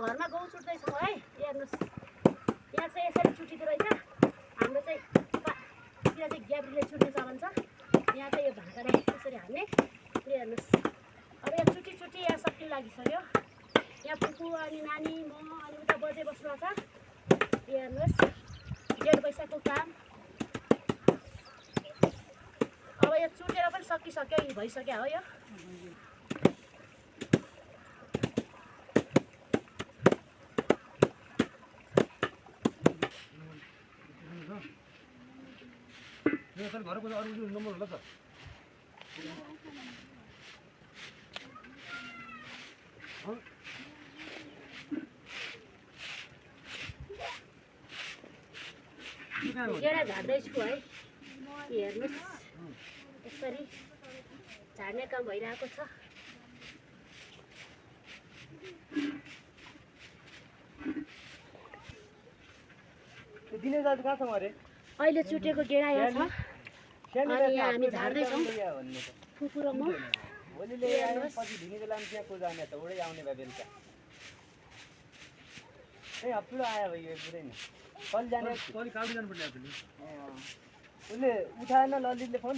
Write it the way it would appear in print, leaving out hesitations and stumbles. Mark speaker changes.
Speaker 1: घरमा गहुँ छुट्दैछु है। हेर्नुहोस् यहाँ चाहिँ यसरी छुटिँदो रहेछ। हाम्रो चाहिँ यहाँ चाहिँ ग्याब्रीले छुट्ने चलन छ। यहाँ चाहिँ यो भाकाले यसरी हाल्ने। हेर्नुहोस् अब यहाँ छुट्टी यहाँ सक्किन लागिसक्यो। यहाँ पुपू अनि नानी म अनि उता बजे बस्नु छ। हेर्नुहोस् 1.5 वैशाखको काम अब यो चुटेर पनि सकिसक्यो। भइसक्यो हो यो।
Speaker 2: घरको अरू नम्बर होला त
Speaker 1: गेडा झार्दैछु है। हेर्नुहोस् यसरी झार्ने काम भइरहेको छ।
Speaker 2: दिने जात कहाँ छ अरे
Speaker 1: अहिले चुटेको गेडा यहाँ छ अनि यहाँ हामी झार्दैछौँ फुपू र म।
Speaker 2: भोलिले पछि ढिने बेलामा त्यहाँ को जाने त उडै आउने भए बेलुका ए हप्तु आयो भाइ यो पुरै नि कल जाने कल काउ जानु पर्ने आफुले उसले उठाएन ललितले फोन